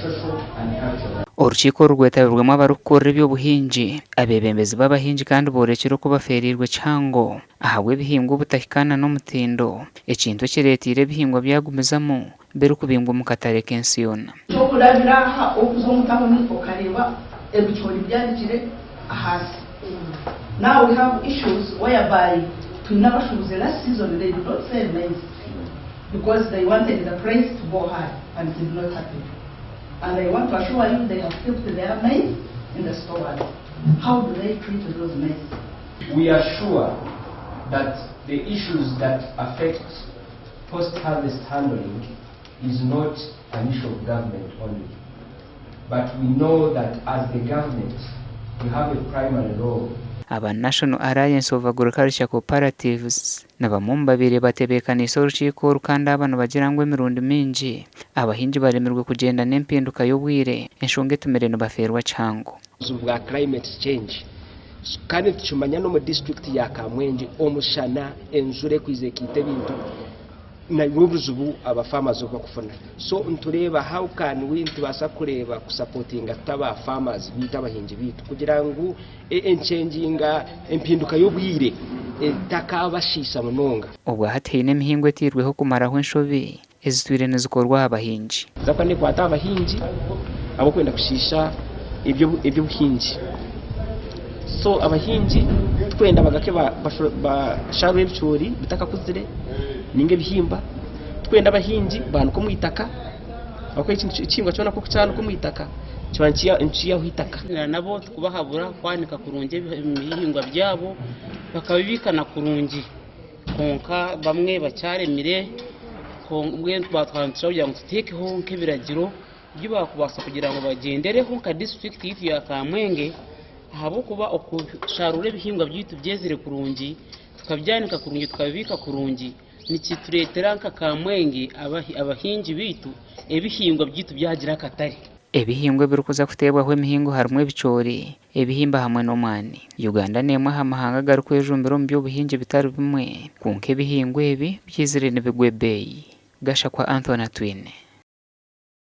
social and cultural. Orukiiko oru rwetabirwemu abarikukurira eby'obuhingi, abeebembezi b'abahingi kandi boorekire oku bafeereirwe kihango ahabw'ebihingwa obutahikaana n'omutindo, ekintu ekireeteire ebihingwa byagumizamu birikubingwa omu katare k'ensi yoona. Ekyokurabira aha okuza omu tawuni okareeba ebicoori byanikire ahansi. Now we have issues whereby twine abashuubuzi last season they did not sell maize because they wanted the price to go high and it did not happen. And I want to assure you they have kept their maize in the stores. How do they treat those maize? We are sure that the issues that affect post-harvest handling is not an issue of government only. But we know that as the government, we have a primary role. Aba National Alliance of Agriculture Cooperatives ni bamwe omu babaire batebeekaniise orukiiko oru kandi aba nibagira ngu emirundi mingi abahingi baremirwe kugyenda n'empinduka y'obwire enshonga etumire nibafeerwa kihango. Obuzibu bwa climate change kandi nitukimanya n'omu disiturikiti ya Kamwengye omushana, enjura ekwiza ekaita ebintu nabwo obuzibu aba farmers obu bakufuna so nitureeba how can we nitubaasa kureeba kusapotinga tuta ba farmers beitu abahingi beitu kugira ngu enchenginga empinduka y'obwire etakabashiisha munonga. Obwa hati haine emihingo eteirweho kumaraho enshobi ezitwire nizikorwa aha bahingi. Eza kuba nekwata aha bahingi abarikwenda kushiisha eby'obuhingi. So abahingi tikwenda bagaruke basharure ebicoori bitakakuzire ninga ebihimba. Tikwenda abahingi baanike omu itaka ahabw'okuba ekihingwa kyona ku orikukyanika omu itaka kiba nikiihaho eitaka. Nabo tukubahabura kwanika kurungi ebihingwa byabo bakabibiika na kurungi. Kwonka bamwe bakyaremire, mbwenu twaba nitushaba kugira ngu tuteekeho nk'ebiragiro ebi baakubaasa kugira ngu bagyendereho nka disiturikiti yaitu ya Kamwenge ahabw'okuba okusharuura ebihingwa byaitu byezire kurungi, tukabyanika kurungi, tukabibiika kurungi, nikitureetera nka Kamwenge abahingi baitu ebihingwa byaitu byagira akatare. Ebihingwa ebirikuza kuteebwaho emihingo harimu ebicoori, ebihimba hamwe n'omwani. Uganda n'emwe aha mahanga agarikwejumbira omu by'obuhingi bitari bimwe, kwonka ebihingwa ebi byizire nibigwa ebeeyi. Gashakwa Anthony Atwine.